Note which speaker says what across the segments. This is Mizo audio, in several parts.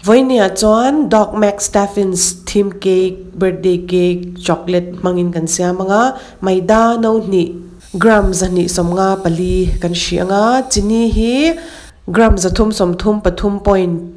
Speaker 1: Vawinia chuan Doc McStuffins theme cake, birthday cake, chocolate hmangin kan siam anga, maida no hnih gram 254 kan hrih anga, chini hi gram 333.3,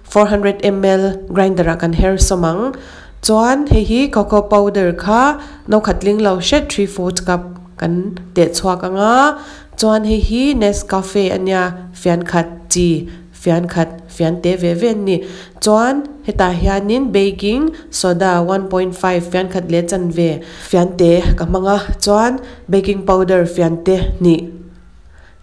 Speaker 1: 400 ml grinder ah kan her sawm ang. Chuan hei hi cocoa powder kha no khat tling lo hret 3/4 cup kan teh chhuak anga, chuan hei hi Nescafe ania fian khat chi fian khat fian te ve ve an ni. Chuan hetah hianin baking soda 1.5 fian khat leh chanve fian te ka hmang a, chuan baking powder fian te hnih.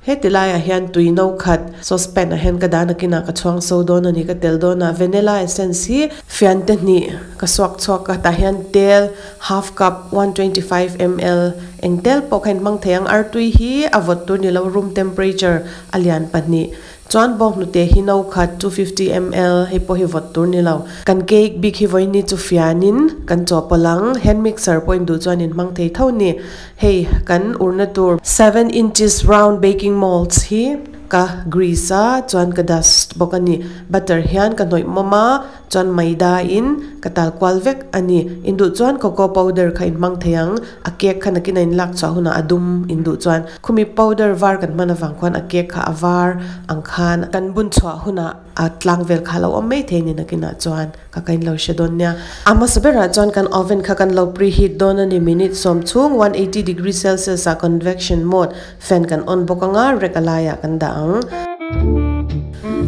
Speaker 1: Heti laiah hian tui no khat saucepan ah hian ka dah nakinah ka chhuang so dawn a ni, ka tel dawn a, vanilla essence hi fian te hnih ka suak chhuak a, tah hian tel half cup 125 ml eng tel pawh kha in hmang thei ang, artui hi a vawt tur ni lo room temperature a lian pahnih. Chuan bawnghnute hi no khat 250 ml hei pawh hi vawt tur ni lo. Kan cake bik hi vawiini chu fianin kan chaw pawlh ang, hand mixer pawh in duh chuan in hmang thei tho ni. Hei kan urna tur 7 inches round baking moulds hi ka grease a, chuan ka dust bawk a ni. Butter hian ka hnawih mawm a, chuan maida in ka tal kual vek a ni. In duh chuan cocoa powder kha in hmang thei ang, a cake kha nakin a in lak chhuah hunah a dum in duh chuan. Khumi powder var kan hman avang khuan a cake kha a var ang khan kan bun chhuah hunah a tlang vel kha a lo awm mai thei a ni nakinah chuan ka ka in lo hre dawn nia. A hmasa berah chuan kan oven kha kan lo preheat dawn a ni minute sawm chhung 180 degree celsius ah convection mode fan kan on bawk anga rek a laiah kan dah ang.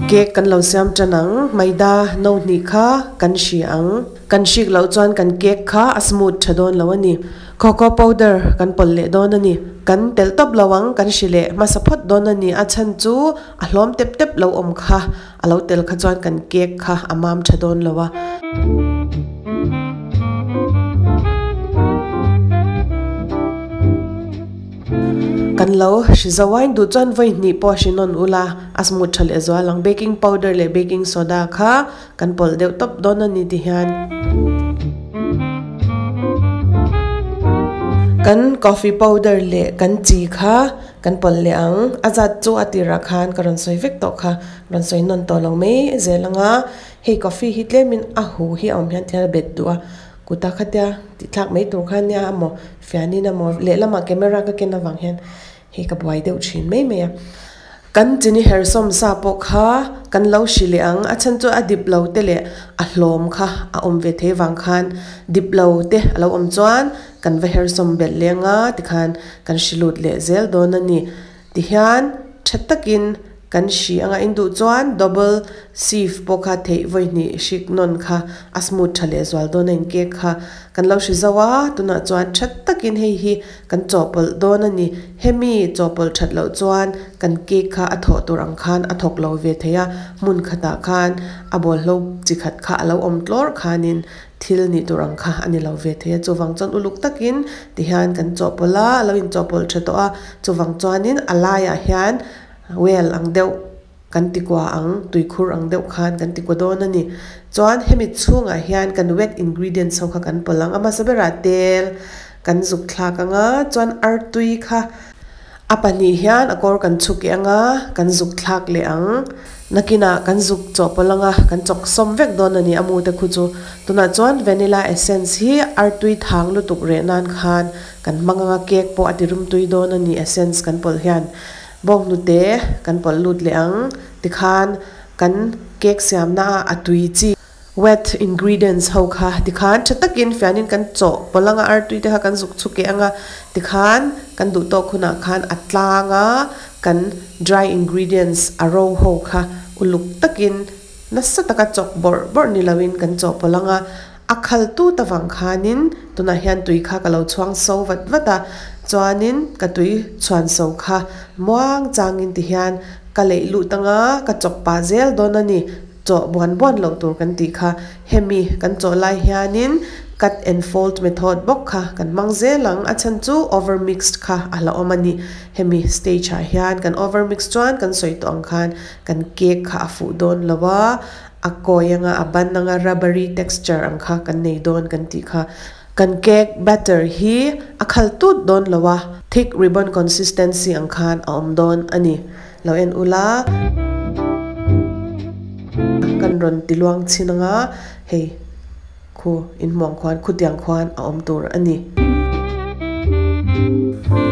Speaker 1: Cake kan lo siam tan ang maida no hnih kha kan hri ang. Kan hrik loh chuan kan cake kha a smooth tha dawn lo a ni. Cocoa powder kan pawlh leh dawn a ni. Kan telh tawp lo ang, kan hri leh hmasa phawt dawn a ni. A chhan chu a hlawm tep tep lo awm kha, a lo tel kha chuan kan cake kha a mam tha dawn lo a. Kan lo hri zo a, in duh chuan vawi hnih pawh a hri nawn ula, a smooth tha leh zual ang. Baking powder leh baking soda kha Kan pawlh deuh tawp dawn a ni ti hian kan coffee powder leh kan chi kha kan pawlh leh ang a zat chu a tirah khan ka rawn sawi vek tawh kha rawn sawi nawn tawh lo mai zel ang a hei coffee hi tlemin a hu hi a awm hian thil a bet duh a kuta khatia tih thlak mai tur kha nia emaw fianin emaw lehlamah camera ka ken avang hian. Hei ka buai deuh thin mai mai a. Kan chini hersawm sa pawh kha kan lo hri leh ang, a chhan chu a dip lo te leh a hlawm kha a awm ve thei vang khan dip lo te a lo awm chuan kan va hersawm belh leh anga tikhan kan hri lut leh zel dawn a ni. Tihian tha takin Kan hri anga in duh chuan double sieve pawh kha theih vawi hnih hrik nawn kha a smooth tha leh zual dawn a in cake kha kan lo hri zo a, tunah chuan that takin hei hi kan chawhpawlh dawn a ni. Hemi chawhpawlh that loh chuan kan cake kha a thawh tur ang khan a thawk lo ve thei a, hmun khatah khan a bawlhlo chi khat kha a lo awm tlawr khanin thil nih tur ang kha a ni lo ve thei a, chuvang chuan uluk takin tihian kan chawhpawlh a, a lo inchawhpawlh tha tawh a, chuvang chuanin a laiah hian Well ang deuh kan ti kua ang, tuikhur ang deuh khan kan ti kua dawn a ni. Chuan hemi chhungah hian kan wet ingredients ho kha kan pawlh ang. A hmasa berah tel kan zuk thlak ang a, chuan artui kha a pahnih hian a kawr kan chhuk eh ang a, kan zuk thlak leh ang. Nakinah kan zuk chawhpawlh ang a, kan chawk sawm vek dawn a ni a mu te khu chu. Tunah chuan vanilla essence hi artui thang lutuk reh nan khan kan hmang ang a, cake pawh a ti rimtui dawn a ni essence kan pawlh hian. Bawnghnute kan pawlh lut leh ang tikhan kan cake siamna a a tui chi wet ingredients ho kha tikhan tha takin fianin kan chawh pawlh anga artui te kha kan zuk chhuk eh anga tikhan kan duh tawk hunah khan a tlang a kan dry ingredients a ro ho kha uluk takin nasa taka chawk bawrh bawrh ni loin kan chawh pawlh anga A khal tut avang khanin tunah hian tui kha ka lo chhuang so vat vat a, chuanin ka tui chhuan so kha muang changin tihian ka leih lut anga ka chawk pah zel dawn a ni, chawh buan buan loh tur kan tih kha. Hemi kan chawh lai hianin cut and fold method bawk kha kan hmang zel ang, a chhan chu over mixed kha a la awm a ni. Hemi stage ah hian kan over mix chuan kan sawi tawh ang khan kan cake kha a fuh dawn lo a, A kawi anga a ban anga rubbery texture ang kha kan nei dawn kan tih kha. Kan cake batter hi a khal tut dawn lo a, thick ribbon consistency ang khan a awm dawn a ni. Lo en ula. Kan rawn ti luang chhin anga hei khu inhmuang khuan khutiang khuan a awm tur a ni.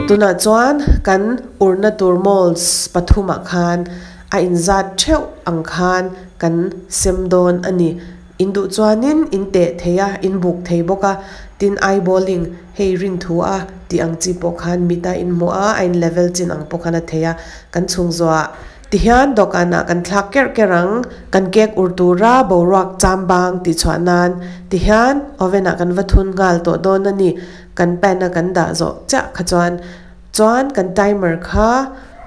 Speaker 1: Tunah chuan kan urna tur molds pathumah khan a inzat theuh ang khan kan sem dawn a ni. In duh chuanin in teh thei a, in buk thei bawk a, tin eyeballing hei rin thu a tih ang chi pawh khan mit a inhmuh a, a in level chin ang pawh khan a thei a, kan chhung zuah Tihian dawhkanah kan thlak kerh kerh ang, kan cake ur tura boruak cham bang tih chhuah nan tihian oven ah kan va thun nghal tawh dawn a ni, kan pan a kan dah zawh chiah kha chuan chuan kan timer kha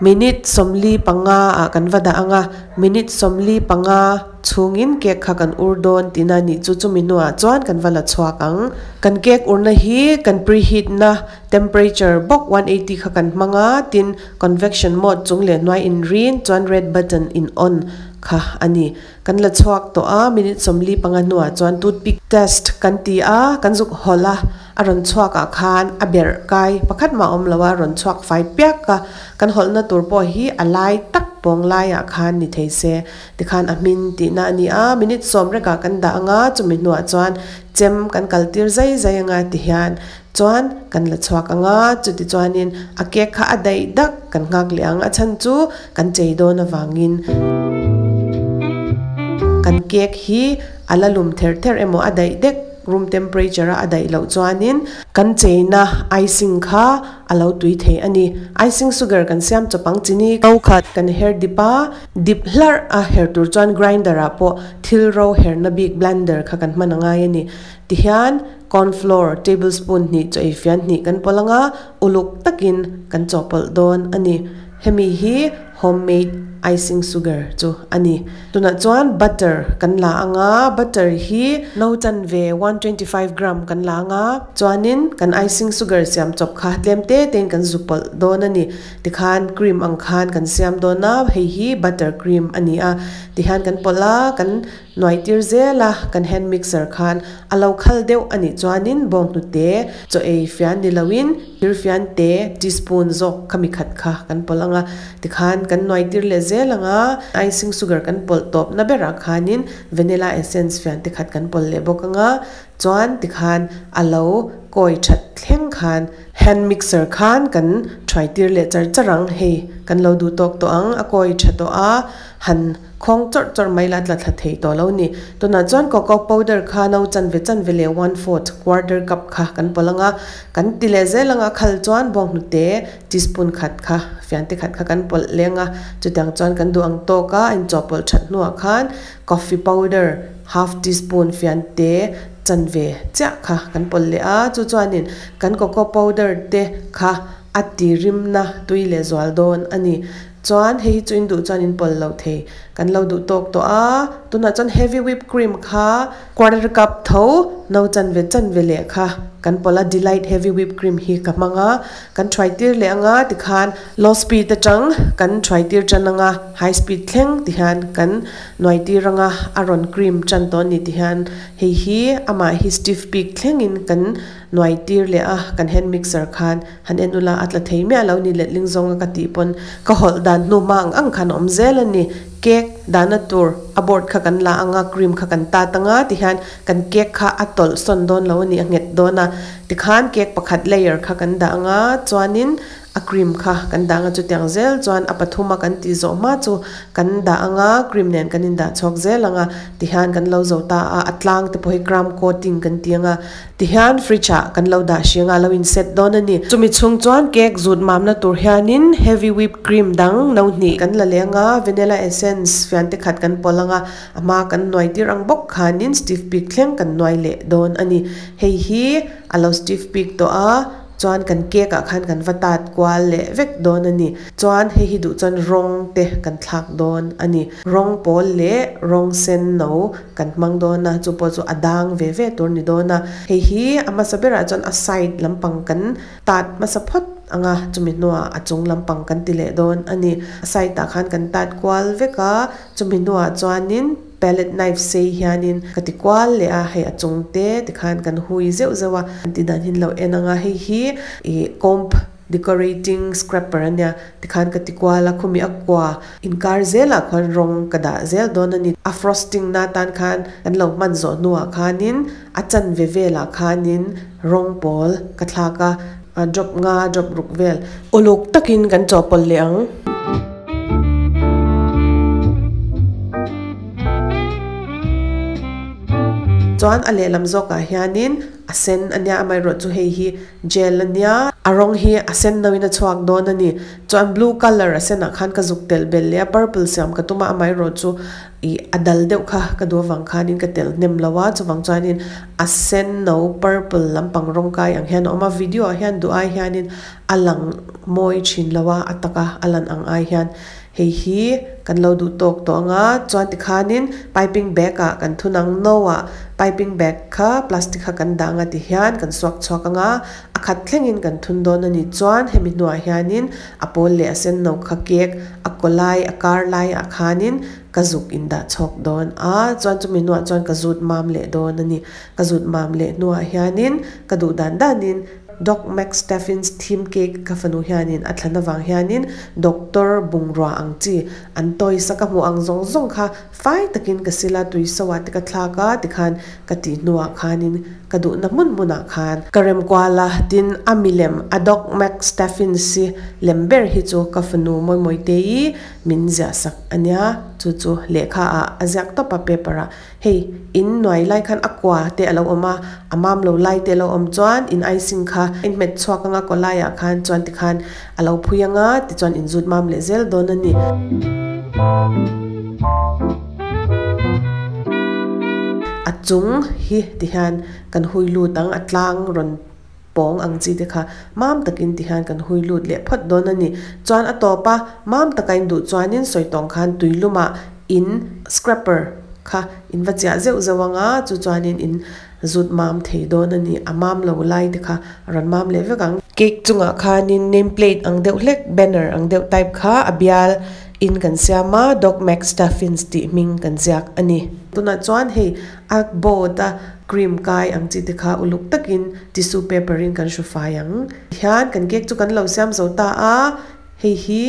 Speaker 1: minute 45 ah kan va dah ang a, minute 45 chhungin cake kha kan ur dawn tihna a nih chu chumi hnuah chuan kan va la chhuak ang. Kan cake urna hi kan preheat na Temperature bawk 180 kha kan hmang a, tin convection mode chung leh hnuai in rin chuan red button in on kha a ni. Kan la chhuak tawh a, minute 45 hnuah chuan toothpick test kan ti a, kan zuk hawlh a, a rawn chhuak ah khan a berh kai pakhat mah awm lo a, rawn chhuak fai piak a, kan hawlhna tur pawh hi a lai tak pawng laiah khan ni thei se tikhan a hmin tihna a ni a, minute sawm rekah kan dah ang a, chumi hnuah chuan chem kan kal tir zai zai ang a tihian Chuan kan la chhuak ang a, chuti chuanin a cake kha a daih dak kan nghak leh ang, a chhan chu kan chei dawn avangin kan cake hi a la lum ther ther emaw a daih dek room temperature a a daih loh chuanin kan cheina icing kha a lo tui thei a ni. Icing sugar kan siam chawp ang chini no khat kan her dip a, dip hlarh a her tur chuan grinder ah pawh thil ro herna bik blender kha kan hman a ngai a ni. Tihian corn flour tablespoon hnih chaw ei fian hnih kan pawlh anga uluk takin kan chawhpawlh dawn a ni. Hemi hi homemade icing sugar chu a ni. Tunah chuan butter kan la anga butter hi no chanve 125 gram kan la anga chuanin kan icing sugar siam chawp kha tlem te tein kan zu pawlh dawn a ni. Tikhan cream ang khan kan siam dawn a, hei hi butter cream a ni a. Tihian kan pawlh a, kan Nuai tir zel a, kan hand mixer khan a lo khal deuh a nih chuanin bawnghnute chaw ei fian ni loin thir fian te teaspoon zawk kha mi khat kha kan pawlh ang a, tikhan kan nuai tir leh zel ang a, icing sugar kan pawlh tawp na berah khanin vanilla essence fian te khat kan pawlh leh bawk ang a, chuan tikhan a lo kawi that thleng khan hand mixer khan kan thuai tir leh char char ang, hei kan lo duh tawk tawh ang, a kawi tha tawh a, han. Khawng chawrh chawrh mai la tla thla thei tawh lo ni. Tunah chuan cocoa powder kha no chanve chanve leh one fourth quarter cup kha kan pawlh anga, kan ti leh zel anga khal chuan bawnghnute teaspoon khat kha fiante khat kha kan pawlh leng a, chutiang chuan kan duh ang tawk a, a inchawhpawlh that hnuah khan coffee powder half teaspoon fiante chanve chiah kha kan pawlh leh a, chu chuanin kan cocoa powder te kha a ti rimna tui leh zual dawn a ni. Chuan hei hi chu in duh chuan in pawlh lo thei. Kan lo duh tawk tawh a, tunah chuan heavy whip cream kha quarter cup tho no chanve chanve leh kha kan pawlh a, delight heavy whip cream hi ka hmang a, kan thuai tir leh ang a tikhan low speed atang kan thuai tir tan ang a, high speed thleng tihian kan nuai tir ang a, a rawn cream tan tawh a ni tihian hei hi amah hi stiff peak thlengin kan nuai tir leh a, kan hand mixer khan Han en ula a tla thei miah lo ni letling zawnga ka tih pawn ka hawlh dan hnu hma ang ang khan a awm zel a ni. Cake dahna tur a board kha kan la anga cream kha kan tat anga tihian kan cake kha a tawlh sawn dawn lo a ni a nghet dawn a. Tikhan cake pakhat layer kha kan dah anga chuanin a cream kha kan dah anga chutiang zel chuan a pathuma kan tih zawh hma chu kan dah anga cream nen kan indah chhuak zel anga tihian kan lo zo ta a, a tlang te pawh hi crumb coating kan ti anga. Tihian fridge ah kan lo dah hring a, lo in set dawn a ni. Chumi chhung chuan cake zut mamna tur hianin heavy whip cream dang no hnih kan la leng a, vanilla essence fian te khat kan pawlh ang a, a hma kan nuai tir ang bawk khanin stiff peak thleng kan nuai leh dawn a ni. Hei hi a lo stiff peak tawh a, chuan kan cake ah khan kan va tat kual leh vek dawn a ni. Chuan hei hi duh chuan rawng te kan thlak dawn a ni. Rawng pawl leh rawng sen no kan hmang dawn a, chu pawh chu a dang ve ve tur ni dawn a. Hei hi a hmasa berah chuan a side lampang kan tat hmasa phawt ang a, chumi hnuah a chung lampang kan ti leh dawn a ni. A side ah khan kan tat kual vek a, chumi hnuah chuanin. Palette knife sei hianin ka ti kual leh a, hei a chung te tikhan kan hui zeuh zeuh a, an tih dan hi an lo en ang a, hei hi ih comb decorating scrapper a nia tikhan ka ti kual a, khumi a kua inkar zelah khuan rawng ka dah zel dawn a ni. A frosting na tan khan kan lo hman zawh hnuah khanin a chanve velah khanin rawng pawl ka thlak a, drop nga drop ruk vel uluk takin kan chawhpawlh leh ang. Chuan a lehlam zawkah hianin a sen a nia amaherawh chu hei hi gel a nia a rawng hi a sen no in a chhuak dawn a ni chuan blue colour a senah khan ka zuk telh belh leh a purple siam ka tum a amaherawh chu ih a dal deuh kha ka duh avang khanin ka telh hnem lo a chuvang chuanin a sen no purple lampang rawng kai ang hian a awm a video ah hian duh ai hianin a lang mawi thin lo a a taka a lan ang ai hian hei hi kan lo duh tawk tawh ang a chuan tikhanin piping bag ah kan thun ang no ah piping bag kha plastic kha kan dah ang a tihian kan suak chhuak ang a a khat thlengin kan thun dawn a ni chuan hemi hnuah hianin a pawl leh a sen no kha cake a kaw lai a kar lai ah khanin ka zuk in dah chhawk dawn a chuan chumi hnuah chuan ka zut mam leh dawn a ni ka zut mam leh hnuah hianin ka duh dan danin Doc McStuffin's theme cake ka fanu hianin a thlan avang hianin doctor bungrua ang chi an toys a ka hmuh ang zawng zawng kha fai takin ka sil a tui so ah te ka thlak a tikhan ka tih hnuah khanin ka duhna hmun hmunah khan ka rem kual a tin a milem a Doc McStuffins hi lem ber hi chu ka fanu Mawimawitei min ziah sak a nia chu chu lehkha ah a ziak tawp a paper ah Hei, in nuai lai khan a kua te a lo awm a, a mam lo lai te a lo awm chuan in icing kha in hmet chhuak anga kaw laiah khan chuan tikhan a lo phui anga tichuan in zut mam leh zel dawn a ni. A chung hi tihian kan hui lut ang, a tlang rawn pawng ang chi te kha mam takin tihian kan hui lut leh phawt dawn a ni. Chuan a tawp a, mam taka in duh chuanin sawi tawng khan tuilumah in scrapper kha in va chiah zeuh zeuh ang a, chu chuanin in zut mam thei dawn a ni. A mam lo lai te kha a rawn mam leh vek ang. Cake chungah khanin name plate ang deuh hlek, banner ang deuh type kha a bial in kan siam a, Doc McStuffins tih hming kan ziak a ni. Tunah chuan hei a board a cream kai ang chi te kha uluk takin tissue paper in kan hru fai ang. Hian kan cake chu kan lo siam zo ta a, hei hi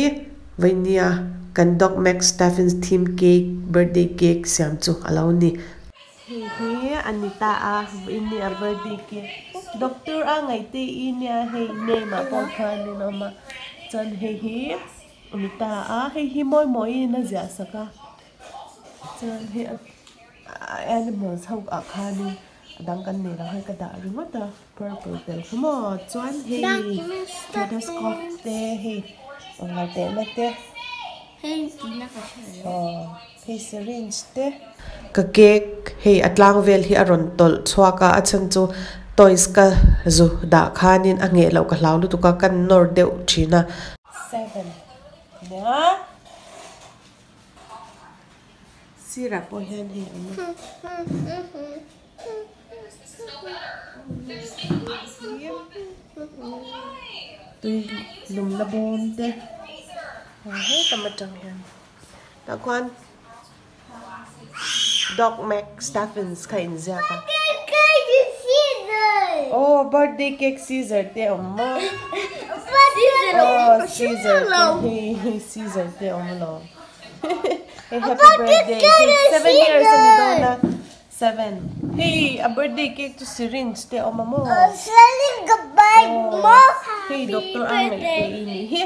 Speaker 1: vainia kan Doc McStuffins theme cake birthday cake siam chu a lo ni. Hei hi a ni ta a, vainia a birthday cake doctor a ngaihte i nia hei name ah pawh khanin a awm a, chuan hei hi a ni ta a, hei hi mawi mawiin a ziah sak a, chuan hei a animals ho ah khanin a dang kan nei lo hei ka dah ringawt a purple tel kha maw chuan hei stethoscope te hei englo tehna te aw hei syringe te ka cake hei a tlang vel hi a rawn tawlh chhuak a a chhan chu toys ka zu dah khanin a ngheh loh ka hlau lutuk a ka nawr deuh thin a. Seven nia. Sirah pawh hian hei a awm a. Tui lumna bawm te hetam atang hian tah khuan Doc McStuffins kha inziak a. Aw birthday cake scissor te a awm maw? Aw scissor te hei scissor te a awm alawm. Hei happy birthday hei 7 years a ni dawn a 7 hei a birthday cake chu syringe te a awm a maw aw hei doctor ang ngaih te i nih hi.